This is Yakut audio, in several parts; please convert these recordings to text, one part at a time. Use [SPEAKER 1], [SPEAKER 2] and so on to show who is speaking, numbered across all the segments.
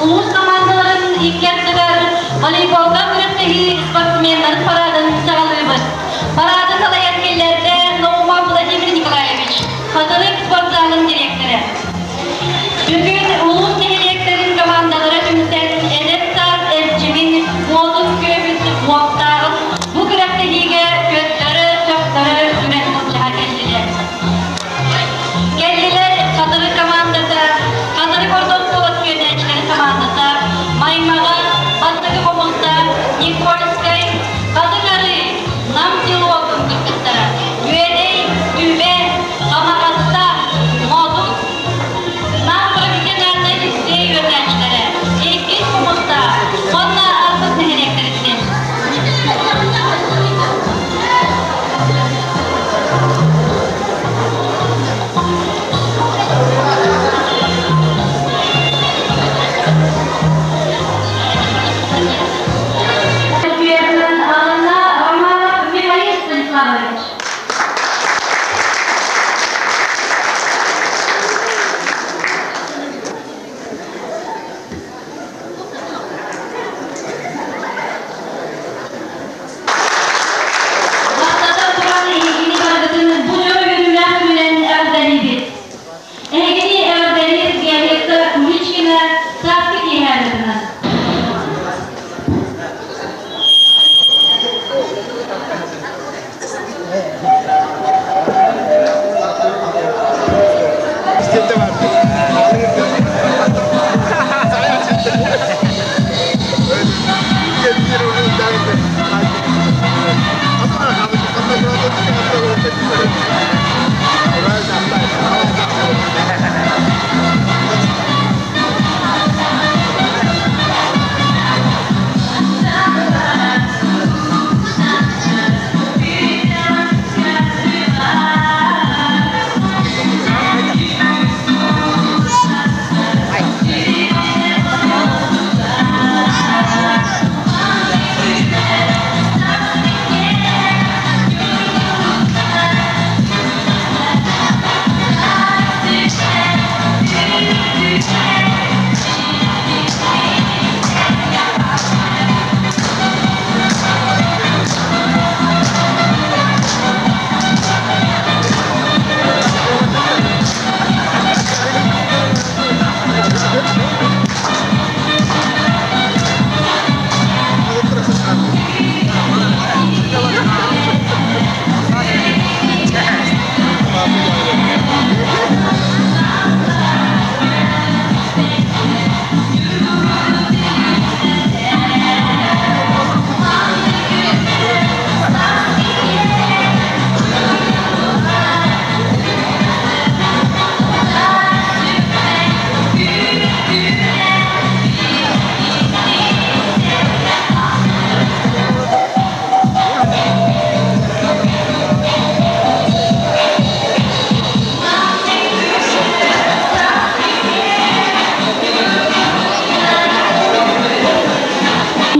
[SPEAKER 1] Улуус хамаандаларын икки ардыгар волейболга күрэхтэһии спортсменнарын параадын саҕалыыбыт. Параады салайан киллэрдэ Наумов Владимир Николаевич, Хатырык спортзалын дириэктэрэ. Бүгүн улуус нэһилиэктэрин командалара түмсэн эдэр саас эрчимин, уотун-күөһүн уохтааҕын бу күрэхтэһиигэ көрдөрө, сөхтөрө күрэх былдьаһа кэллилэр. Кэллилэр Хатырык командата, Хатырык орто оскуолатын үөрэнээччилэрин командата, Маймаҕа, Бастакы Хомуста, Никольскай, Хатыҥ Арыы, Нам селотун кыргыттара, Үөдэй, Түбэ, Хамаҕатта, Модут, Нам профессиональнай лицей үөрэнээччилэрэ, Иккис Хомуста уонна Арбыт нэһилиэктэриттэн. Аҕына Романов Михаил Станиславович. Бастатан туран эһигини барыгытын бу дьоро үөрүүлээх күнүнэн эҕэрдэлиибит. Эһигини эҕэрдэлиир Виолетта Куличкина сааскы киэһээбитинэн.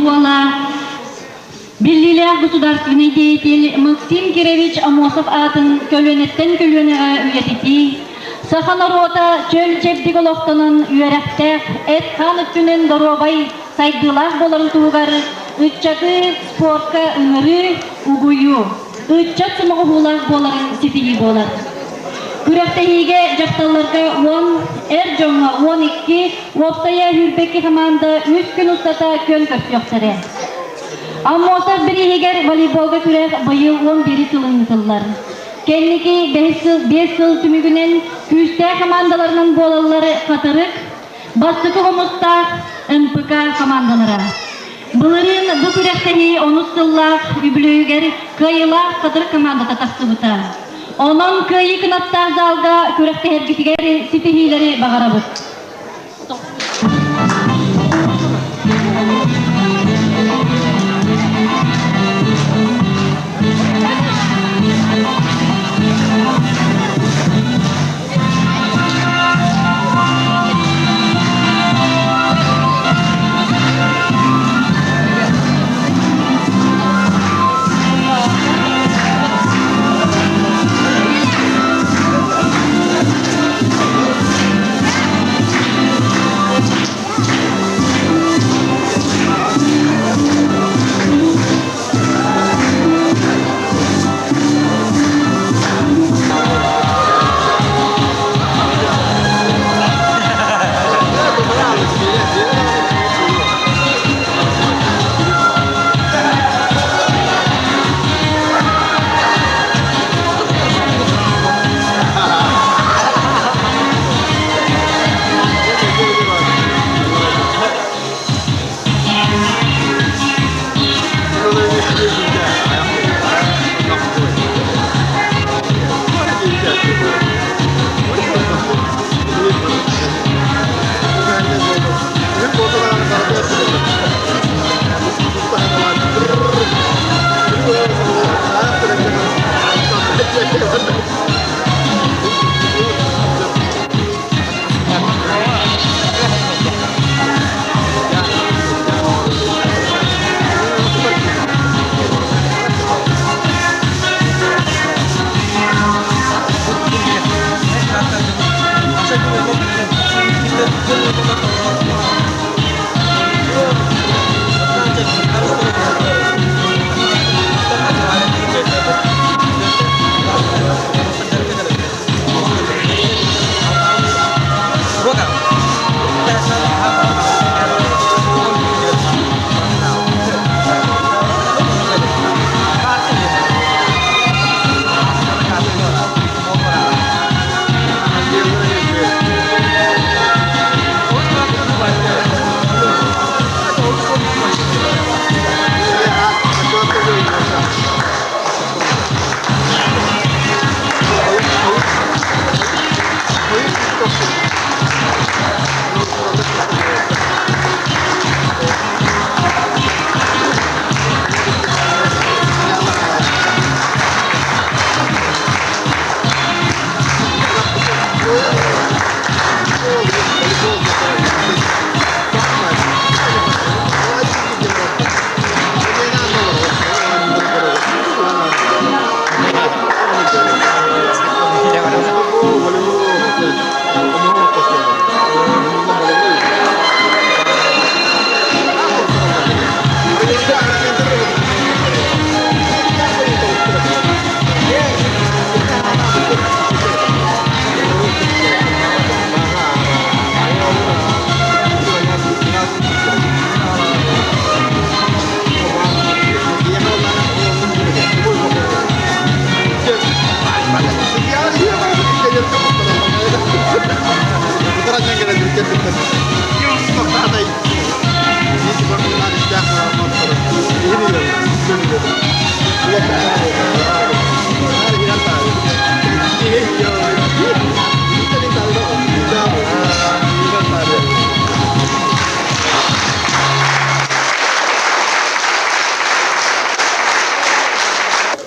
[SPEAKER 1] Уола Биллиилээх государственный деятель Максим Кирович Аммосов аатын көлүөнэттэн көлүөнэҕэ үйэтитии, саха норуота чөл-чэбдик олохтонон үөрэхтээх, эт-хаан өттүнэн доруобай, сайдыылаах буоларын туһугар ыччаты спортка ыҥырыы, угуйуу, ыччат сомоҕоһуулаах буоларын ситиһии буолар. Күрэхтэһиигэ дьахталларга 10, эр дьоҥҥо 12, уопсайа 22 хамаанда үс күн устата күөн көрсүөхтэрэ. Аммосов бирииһигэр волейболга күрэх быйыл 11 сылын ыытыллар. Кэнники 5 сыл түмүгүнэн күүстээх хамаандаларынан буолаллар Хатырык, Бастакы Хомустаах, МПК хамаандалара. Былырыын бу күрэхтэһии онус сыллаах үбүлүөйүгэр кыайыылаах Хатырык командата тахсыбыта. Онон кыайыы кынаттаах залга күрэхтэһэргитигэр ситиһиилэри баҕарабыт.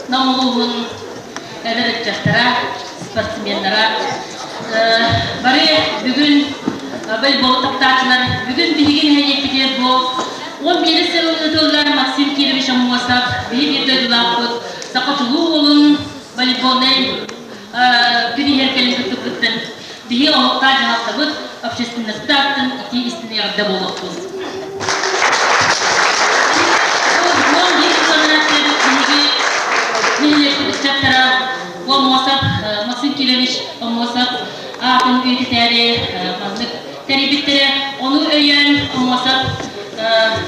[SPEAKER 1] Нам улууһун эдэр ыччаттара, спортсменнара бары бүгүн волейбол таптааччылар бүгүн биһиги нэһилиэкпитигэр бу 11 сыл ыытыллар Максим Кирович Аммосов биһи биир дойдулаахпыт саха чулуу уолун волейбольнай күн иһэр кэлин кыттыппыттан биһи олохтоох дьаһалтабыт общественносты аттын итии истин эҕэрдэ буолуохтун. Биһиги ыччаттара Омосов Максим Кирович Омосов аатын үйэтитээри маннык тэрийбиттэрэ. Ону өйөөн Омосов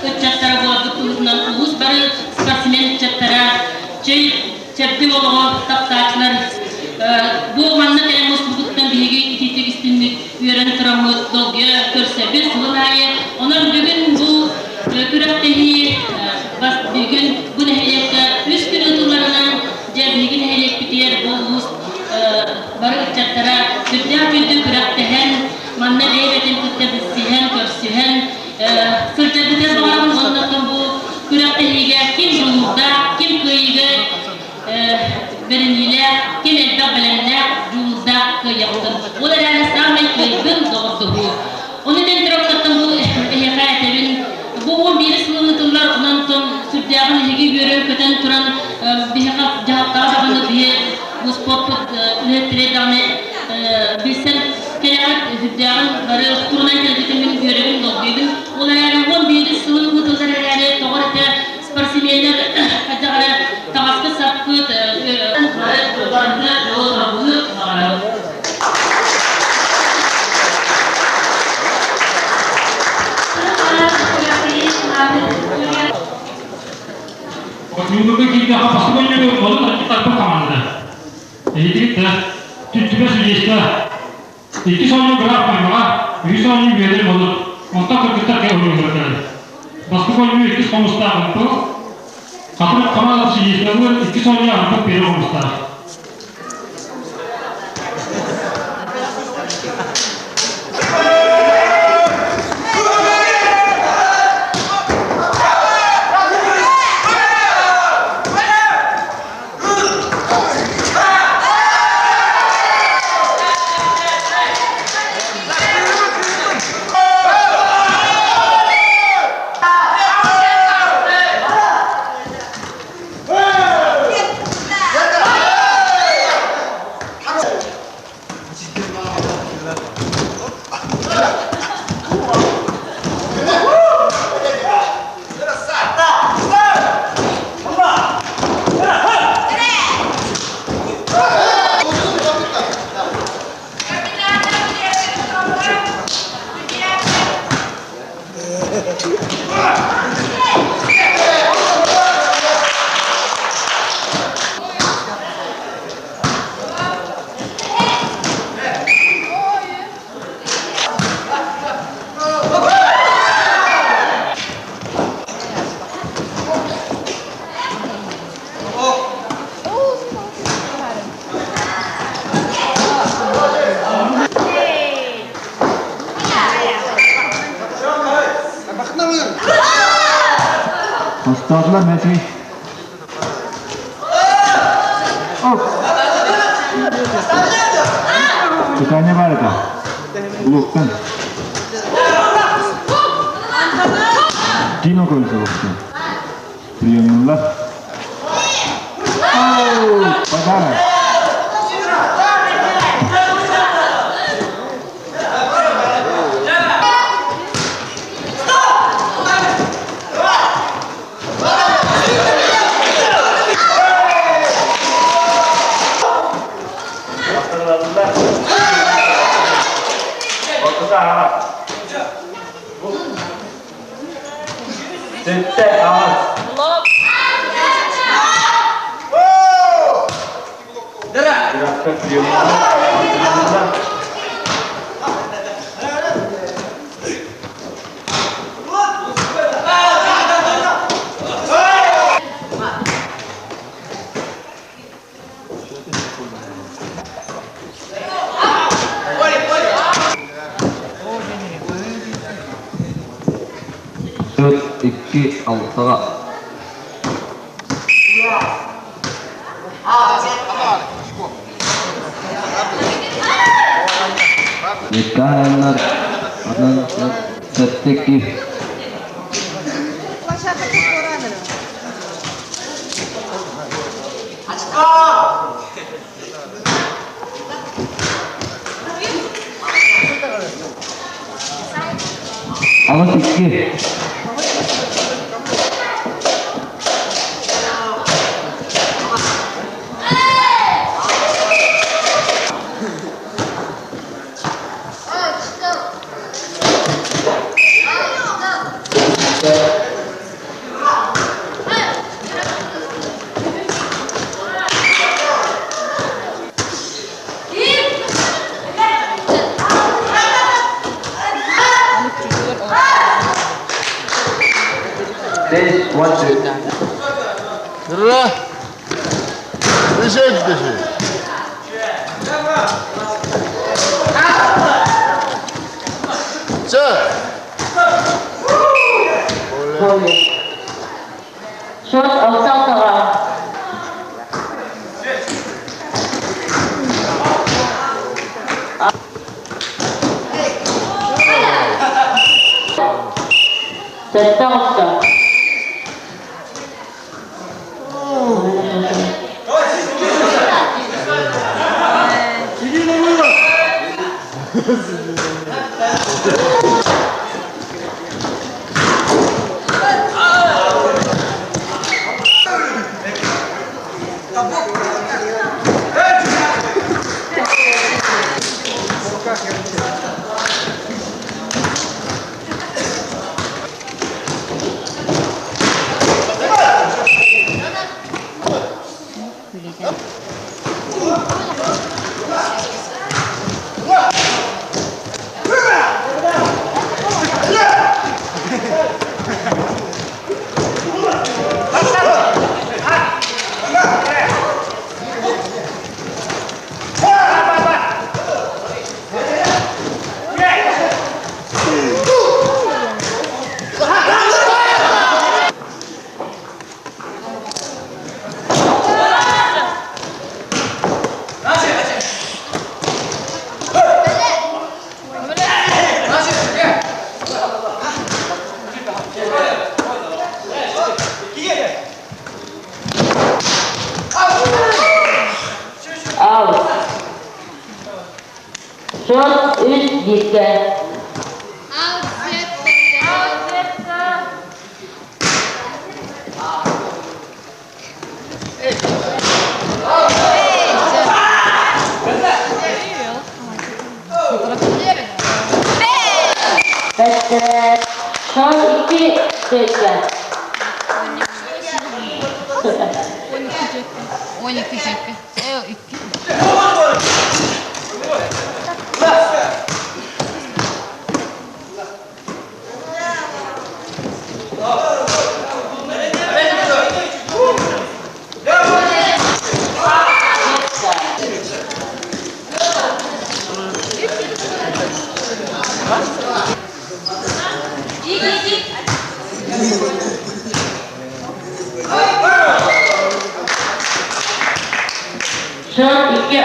[SPEAKER 1] ыччаттара буоларбыт туһутунан улуус бары спортсмен ыччаттара чэй чэбдик олоҕу таптааччылар бу манна кэлэн мустубутуттан биһиги итиитик истинник үөрэн тураммыт долгуйа көрсөбүт сылын аайы. Онон бүгүн бу күрэхтэһии бас бүгүн бу нэһилиэккэ үс күн ыытылларынан дьэ биһиги нэһилиэкпитигэр бу улуус бары ыччаттара сүрдээх күндү күрэхтэһэн манна бэйэ-бэйэтин кытта билсиһэн, көрсүһэн сылдьарбытыгар баҕарабын уонна бу күрэхтэһиигэ ким дьулуурдаах, ким кыайыыга бэриниилээх, ким элбэх бэлэмнээх, дьулуурдаах кыайыахтын. Ол эрээри саамай кыайгын доҕордоһуу. Ону мен туруктаттан бу эһиэхэ этэбин, бу 11 сылын ытыллар, онон сүрдээҕин эһиги үөрэн-көтөн туран биһиэхэ дьаһалтаҕа даҕаны биһи бу спорпут үлэһиттэрэ даҕаны билсэн кэлэҕит сүрдээҕин бары турунан кэлбитин мин үөрэбин, долгуйабын. Ол эрээри 11 сылын ыытыллар эрээри тоҕо эрэ спортсменнар хайдах эрэ таҥаска саппыт бары барыта дьолу баҕарабыт.
[SPEAKER 2] Ойуурга киирдэххэ бастакы ойууру олус тарпыт команда. Эһиги да түттүбэ судейство. Иккис оонньуу граф Маймаҕа, үһүс оонньуу Үөдэй Болот. Онтон кыргыттар кэ ойууллар. Бастакы оонньуу иккис хомустаах Ымпыл, Хатырык команда судействолыыр иккис оонньуу Ымпыл первый хомустаах.
[SPEAKER 3] Тохтоотулар Мэтри. Питание бар это. Луктан. Дино көрсө болду. Приемнулар. Подарок.
[SPEAKER 4] Төрт, икки, алтыга. Никаяннар анан сэттэ Аҕыс икки. Beş, one, two.
[SPEAKER 5] Beşe beşe. Чэ.
[SPEAKER 1] Счет алта алтаҕа. Сэттэ алта.
[SPEAKER 5] Счет 3-1. Счет 2-4.
[SPEAKER 6] 12 cepte. 2.
[SPEAKER 5] Счет 2-6.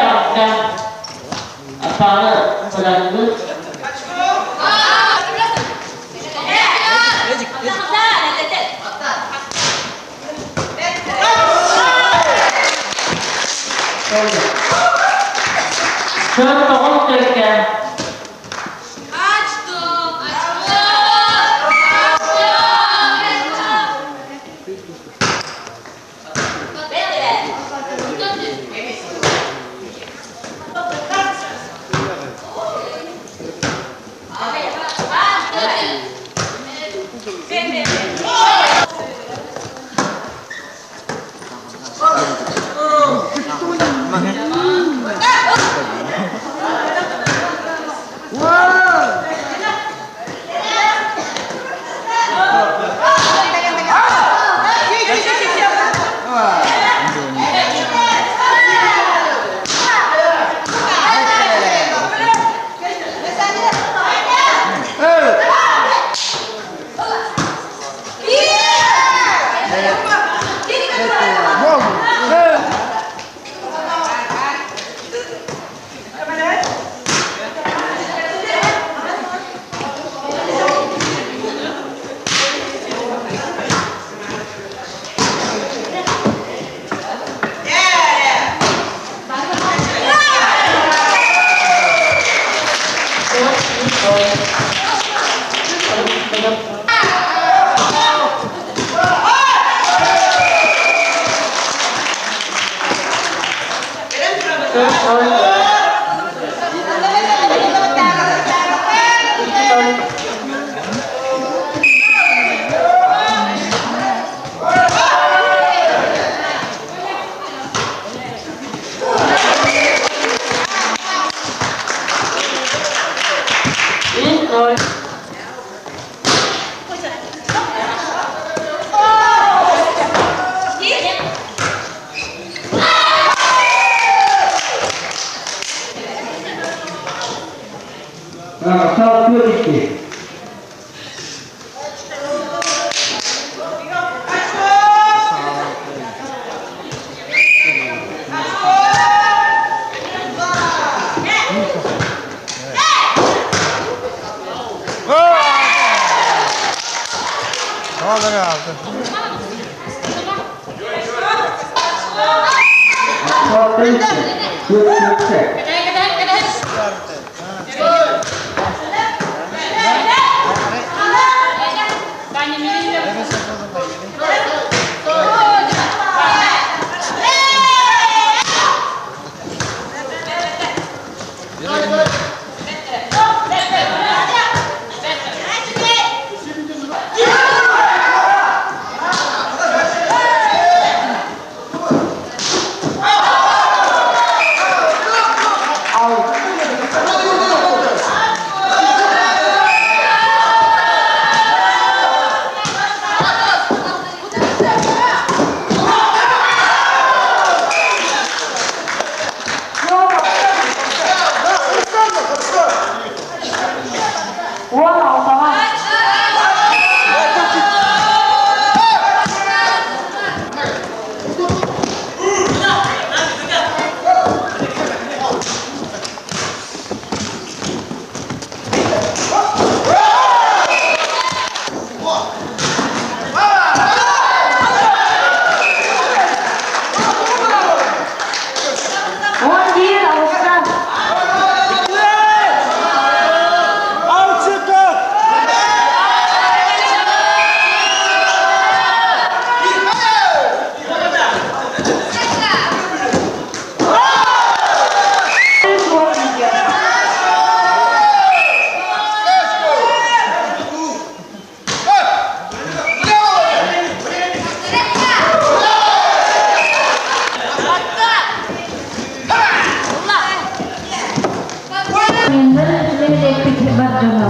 [SPEAKER 5] Аппааны бырастыы. Счет 9-4. 3-0.
[SPEAKER 3] Сал 4-2. Сал 3. 4-4.
[SPEAKER 7] нэһилиэкпит бар дьоно!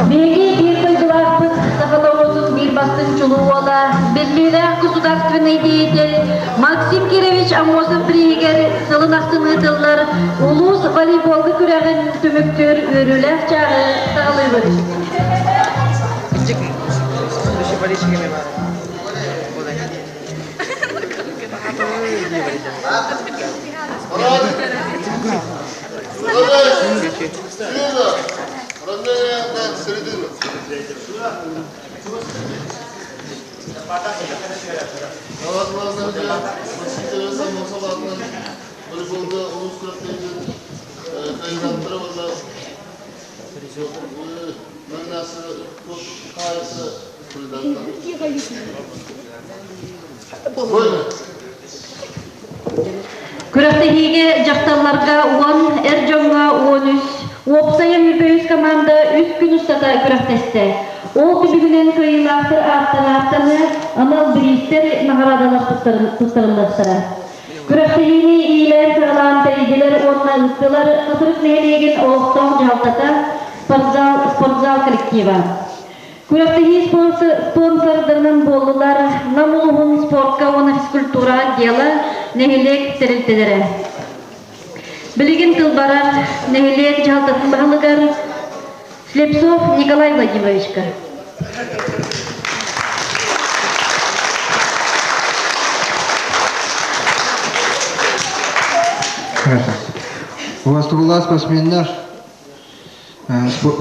[SPEAKER 7] Биһиги биир дойдулаахпыт саха норуотун биир бастыҥ чулуу уола, биллиилээх государственный деятель Максим Кирович Аммосов бирииһигэр сылын ахсын ыытыллар улуус волейболга күрэҕин түмүктүүр үөрүүлээх чааһы саҕалыыбыт. Күрэхтэһиигэ дьахталларга 10, эр дьоҥҥо 13, уопсайа 23 команда үс күн устата күрэхтэстэ. Ол түмүгүнэн кыайыылаахтар ааттан ааттаны анал бириистэр наҕараадалар туттарыллыахтара. Күрэхтэһиини иилээн-саҕалаан тэрийдилэр уонна ыыттылар Хатырык нэһилиэгин олохтоох дьаһалтата, спортзал, спортзал коллектива. Күрэхтэһии спонсордарынан буоллулар Нам улууһун спортка уонна физкультура отдела, нэһилиэк тэрилтэлэрэ. Билигин тыл барар нэһилиэк дьаһалтатын баһылыгар Слепцов Николай Владимировичка.
[SPEAKER 8] Убастыбыллаах спортсменнар,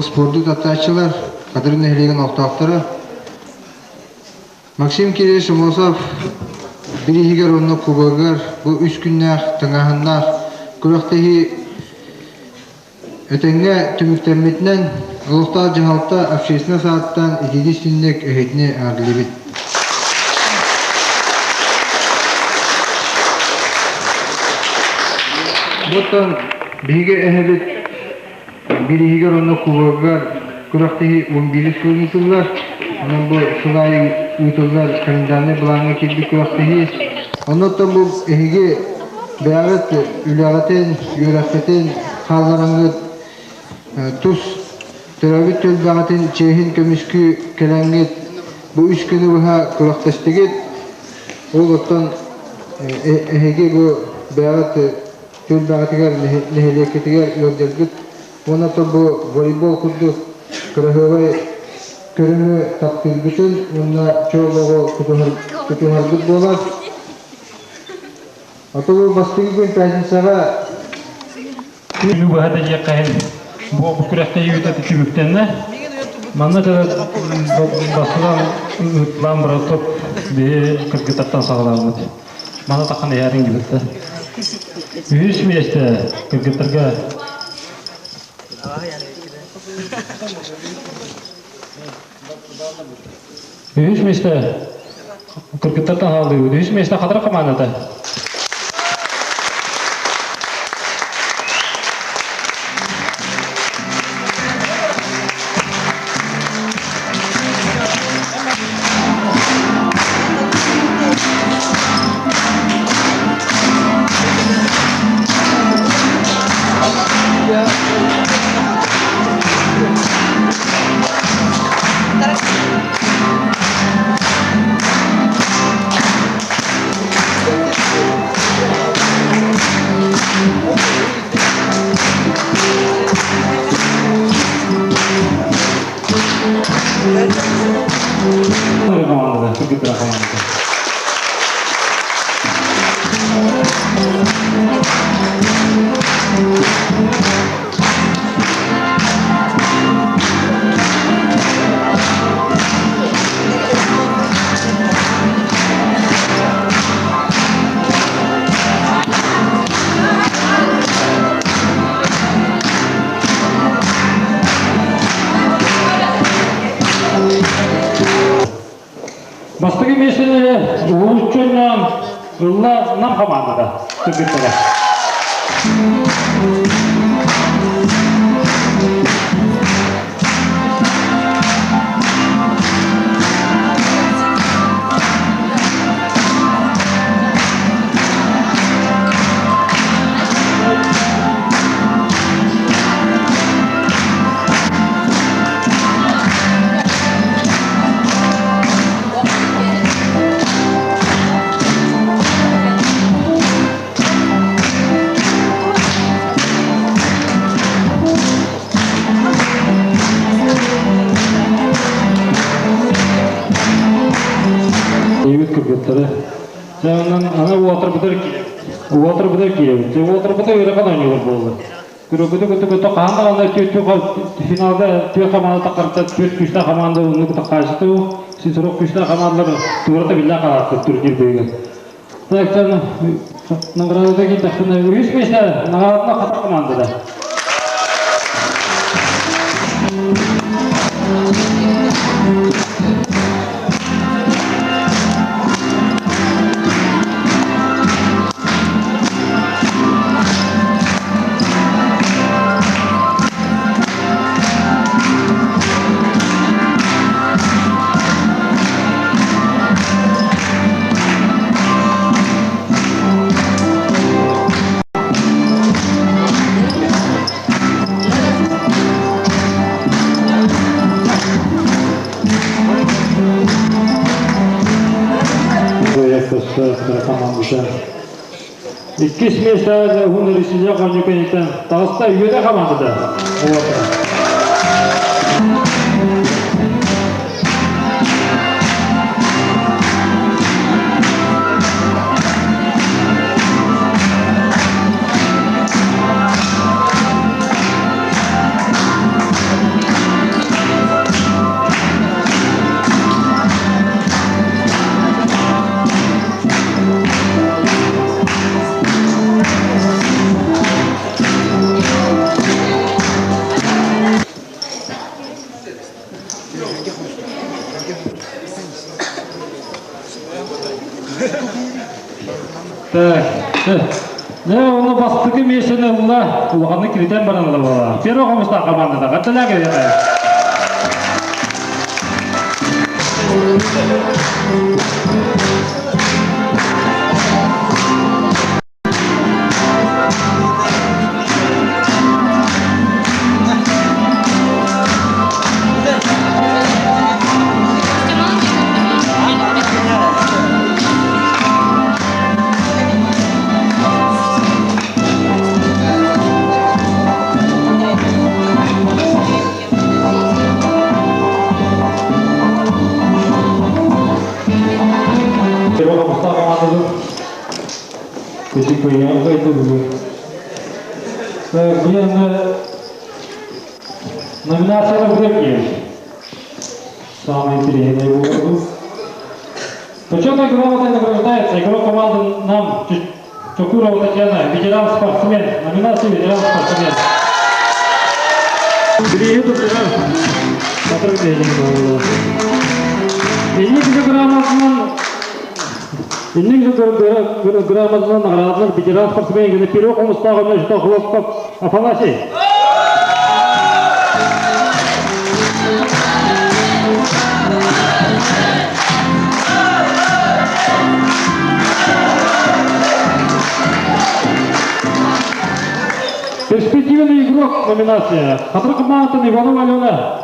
[SPEAKER 8] спорду таптааччылар, Хатырык нэһилиэгин олохтоохторо Максим Кириллович Аммосов бирииһигэр уонна кубогар бу үс күннээх тыҥааһыннаах күрэхтэһии Этэҥҥэ түмүктэммитинэн, олохтоох дьаһалта общественнай сааттан итиги истинник эһитини эҕэрдэлиибит. Буттан биһиги эһэбит бирииһигэр уонна кубогар күрэхтэһии 11 сыл ыытыллар. Онон бу сыл аайы ыытыллар календарнай былааҥҥа киирбит күрэхтэһии. Оннуттан бу эһиги бэйэҕит үлэҕитин, үөрэххитин хааллараҥҥыт тус төрөөбүт түөлбэҕитин чиэһин көмүскүү кэлэҥҥит бу үс күнү быһа күрэхтэстигит. Ол оттон эһиги бу бэйэҕит түөлбэҕитигэр, нэһилиэккитигэр ыалдьаргыт уонна бу волейбол курдук кыраһыабай көрүҥү таптыыргытын уонна чөл олоҕу тутуһаргыт буолар. А то бу бастакы күн пятницаҕа
[SPEAKER 2] Күнү быһа да диэххэ иһин бу күрэхтэһии түмүктэннэ. Манна бастакы ыытылаан барытып биһи кыргыттартан саҕалаабыт. Маны тахан иһээриҥ дибитте. Үһүс миэстэ кыргыттарга Үһүс миэстэ кыргыттартан хааллыбыт. Үһүс миэстэ Хатара командата. Бастакы миэстэни уһулуччунан ылла Нам хамаандата кыргыттара. Аны уолаттарбытыгар киирэбит. Уолаттарбытыгар киирэбит. Уолаттарбытыгар ыарахан оонньуулар буолла. Көрөкөтө көтө хаһан даҕаны финалга түөрт хамаанда таххарта түөрт күүстээх хамаанда оннук таххааччыта син сорох күүстээх хамаандалар туората биллэ хаалаахтар турнир быыгар. Так, наградата киирдэхпинэ үһүс миэстэ наградата хата командада. Иккис миэстэҕэ уһун Ресилия Хонньуканиттан таҕыста үөдэ хамаандата. Так, не оны бастакы миэстэни ылла, улаханнык киритэн баран ылла. Первый хомустаах командата. Хатталаа кэлиэхэ. Номинация «Игроки». Самый интересный был. Почетной грамотой награждается игрок команды нам Чокурова Татьяна, ветеран-спортсмен. Номинация ветеран-спортсмен. Приеду Инник грамотынан наградалар ветеран спортсмен первый хомустағы Хлопков Афанасий. Перспективный игрок номинация. Хатыры командатын Иванова Алена.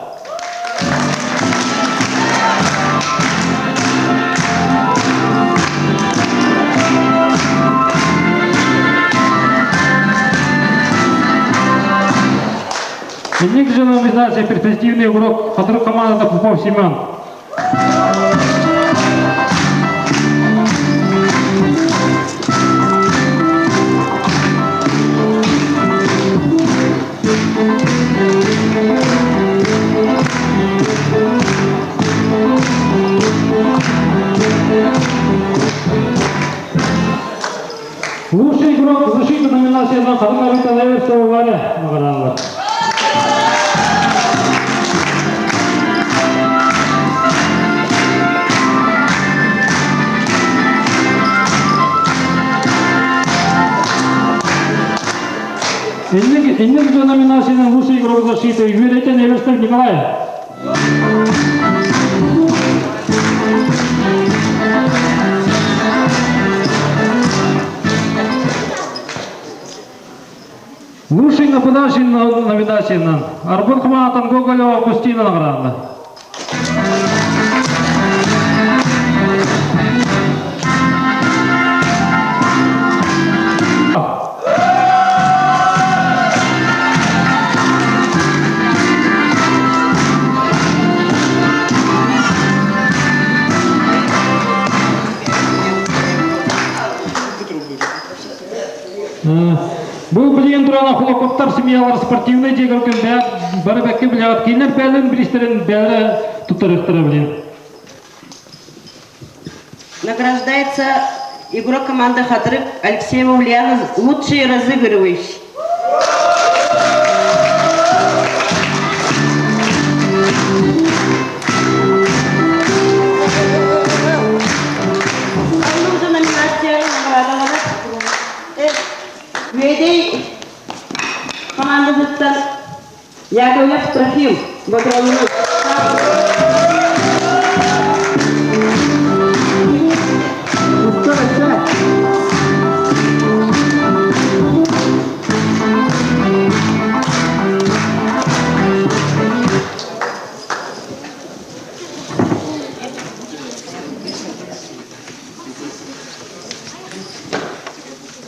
[SPEAKER 2] Инник же номинация перспективный игрок Хатыры командата Попов Семен. Лучший игрок защиты номинация на Харна Виталия Валя Магаранова. Инник же номинация на лучший игрок защиты Юрий Эверстов Николай. Лучший нападающий номинация на Арбун Хаматан Гоголева Кустина награда. Бу билигин туран Охлопковтар семьялар спортивный дьиэ кэргэн бары бэккэ билэҕит. Кинилэр бээлэрин биристэрин бээлэрэ туттарыахтара билин.
[SPEAKER 9] Награждается игрок команды Хатырык Алексеева Ульяна, лучший разыгрывающий. Уже номинация наградаланар. Үөдэй командатыттан Яковлев Трофим Бодуолунун.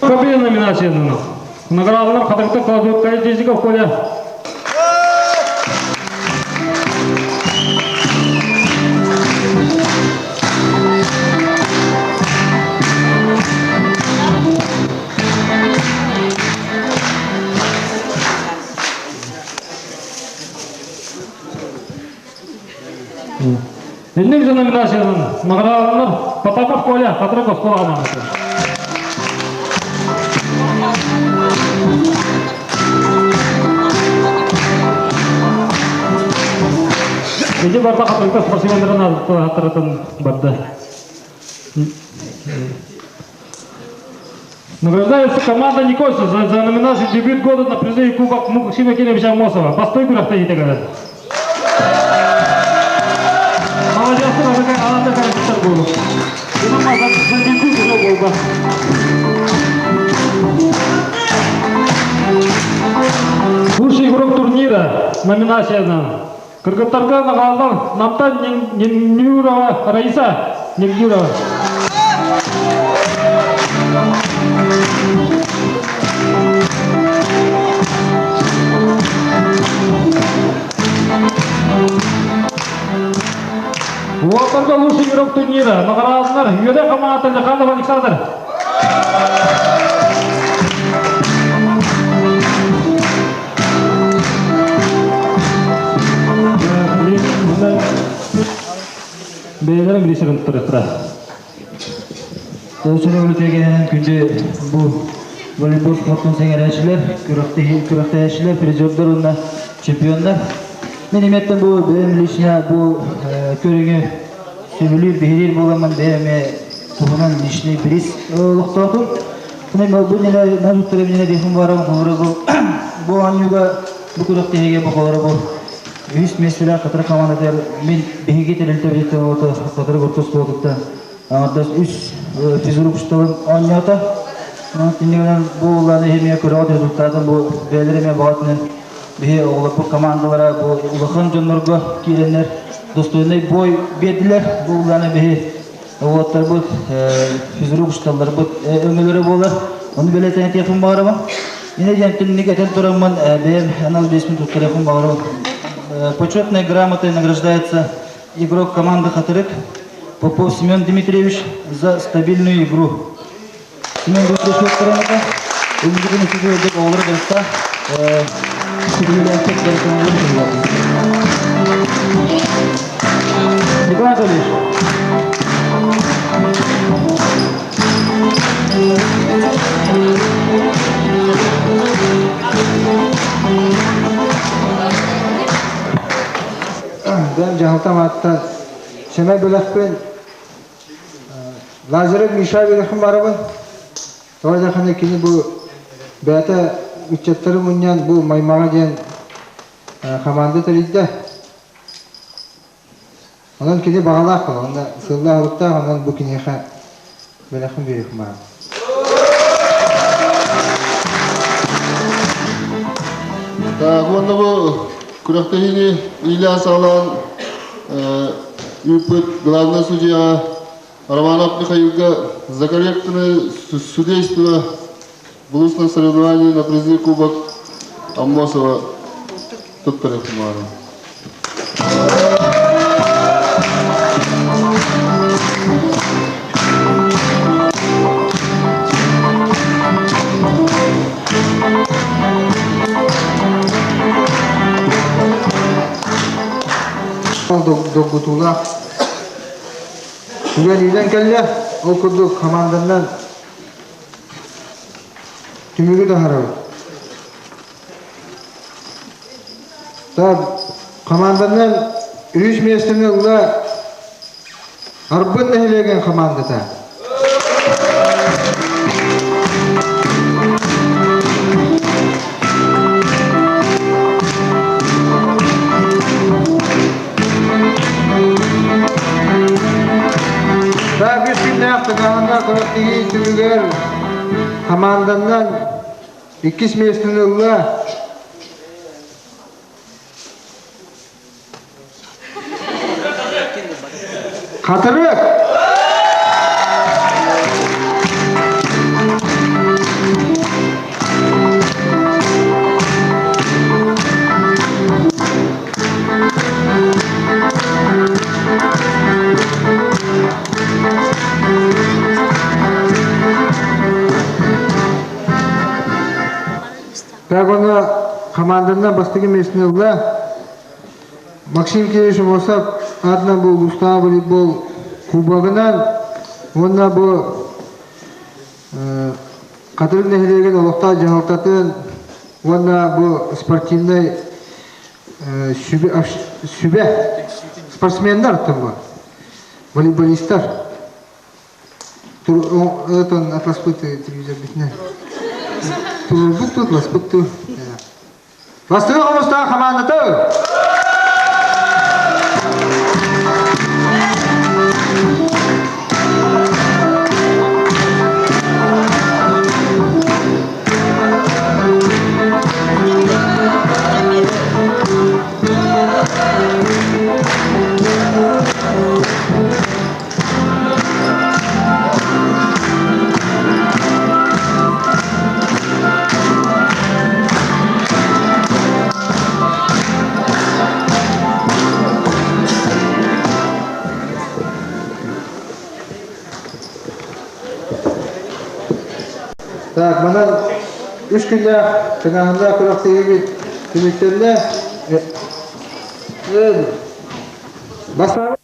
[SPEAKER 2] Победа номинацияны. Наградалар Хатырыкта Кладот Колесников Коля. Инник же номинациянын наградалар Потапов Коля, Хатырык оскола командасы. Иди барда Хатырыкта спортсмендерин аттаратын барды. Награждается команда Никольса за номинацию «Дебют года» на призы и кубок Максима Кирилловича Амосова. Постой, күрэхтэ говорят. Молодец, она такая был. За дебют уже был. Лучший игрок турнира, номинация на Кыргыттарга наградалар Намтан Нюрова Раиса Негдюрова. Уолаттарга лучший игрок турнира наградалар Юрий Хаматов Леханов Александр. Бэйэлэрин билисэрин туттарыахтара.
[SPEAKER 3] Сөре өлүтегенен күндү бу волейбол спортун сеңерээчилер, күрэхтэһээчилер, призердер уонна чемпионнар. Мен эмиэттэн бу бэйэм лично бу көрүҥү сөбүлүүр, биһириир буоламмын бэйэм туһунан личный приз олохтоотум. Бу неле назуттара мине дехум барам холоро бу бу оонньууга бу күрэхтэһиигэ бу холоро бу үс миэстэлээх Хатырык командатыгар мин биһиги тэрилтэбититтэн уота Хатырык орто оскуолатыттан аҥардас үс физрук учууталым оонньоото. Иннигинэн бу улааны эмиэ көрөҕүт результатын бу бэйэлэр эмиэ баҕатынан биһи оҕолорбут командалара бу улахан дьоннорго киирэннэр достойный бой биэрдилэр. Бу улааны биһи оҕолотторбут физрук учууталларбыт өҥөлөрө буолар. Ону бэлиэтээн этиэхпин баҕарабын. Инэ диэн түннүк этэн тураммын бэйэм анал биэспин туттарыахпын баҕарабын. Почетной грамотой награждается игрок команды Хатырык Попов Семен Дмитриевич за стабильную игру. Семен Дмитриевич грамота. Өмүргүн үчүгэй оҕолор барыта ситиһиилээхтик дьарыктаналлар.
[SPEAKER 2] Николай Анатольевич.
[SPEAKER 8] Бэйэм дьаһалтам ааттан сэмэй бэлэхпин Лазарев Миша биэриэхпин барабын. Тоҕо диэххинэ кини бу бэйэтэ ыччаттары мунньан бу Маймаҕа диэн хамаанда тэрийдэ. Онон кини баҕалаах буолар. Онно сыаллаах-соруктаах, онон бу киниэхэ бэлэхпин биэриэхпин баҕарабын.
[SPEAKER 10] Так, уонна бу күрэхтэһиини иилээн-саҕалаан ыыппыт главный судья Романов Михаилга за корректное судейство в областном соревновании на призы Кубок Аммосова туттарыахтаах.
[SPEAKER 8] Долгутуулаах түгэн үүнэн кэллэ. Ол курдук хамаанданан түмүгү таһарабыт. Так, хамаанданан үһүс миэстэни ылла Арбын нэһилиэгин хамаандата. Так, үс күннээх тыҥааһыннаах күрэхтэһии түмүгэр хамаанданан иккис миэстэни ылла Хатырык! Так оны команданан бастакы миэстэни ылла. Максим Кириллович Аммосов аатынан бу улуустааҕы волейбол кубогынан уонна бу Хатырык нэһилиэгин олохтоох дьаһалтатын уонна бу спортивнай сүбэ спортсменнар бу волейболистар Отон атласпыт телевизорбитинэн. Туруорбут ту, атласпыт ту. Бастыҥы хомустаах хамаандата! Так, манан үс күннээх тыҥааһыннаах күрэхтэһиибит түмүктэннэ. Бастаан